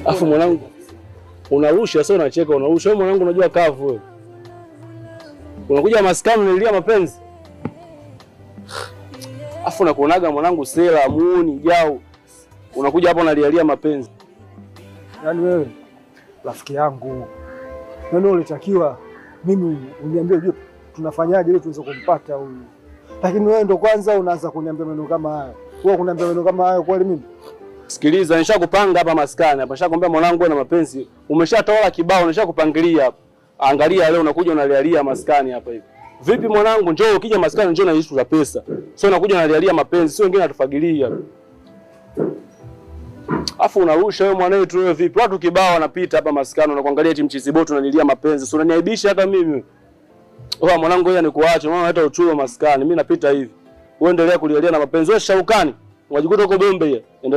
Afu mwanangu unarusha sio unacheka, unarusha. Wewe mwanangu unajua kavu wewe. Unakuja maskani unalilia mapenzi. Afu nakuonaga mwanangu sela muuni jau. Unakuja hapa unalialia mapenzi. Yaani wewe rafiki yangu, wewe ulitakiwa mimi uniambie ujue tunafanyaje ili tuweze kumpata huyu. Lakini wewe ndo kwanza unaanza kuniambia maneno kama hayo. Wewe kuniambia maneno kama hayo kweli mimi? Sikiliza, nishakupanga hapa maskani hapa. Nishakwambia mwanangu wewe na mapenzi. Umeshatoa kibao, nishakupangilia hapa. Angalia leo unakuja unalialia maskani hapa hivi. Vipi mwanangu, njoo ukija maskani njoo na issue za pesa. Sio unakuja unalialia mapenzi, sio wengine atufagilia. Afu unarusha wewe mwanae tu wewe vipi? Watu kibao wanapita hapa maskani wanakuangalia eti mchizi boti unalilia mapenzi. Sio unaniaibisha hata mimi. Oa mwanangu yeye nikuache, unaona hata uchuo maskani. Mimi napita hivi. Wewe endelea kulialia na mapenzi. Wewe shaukani. Unajikuta uko bombe yeye.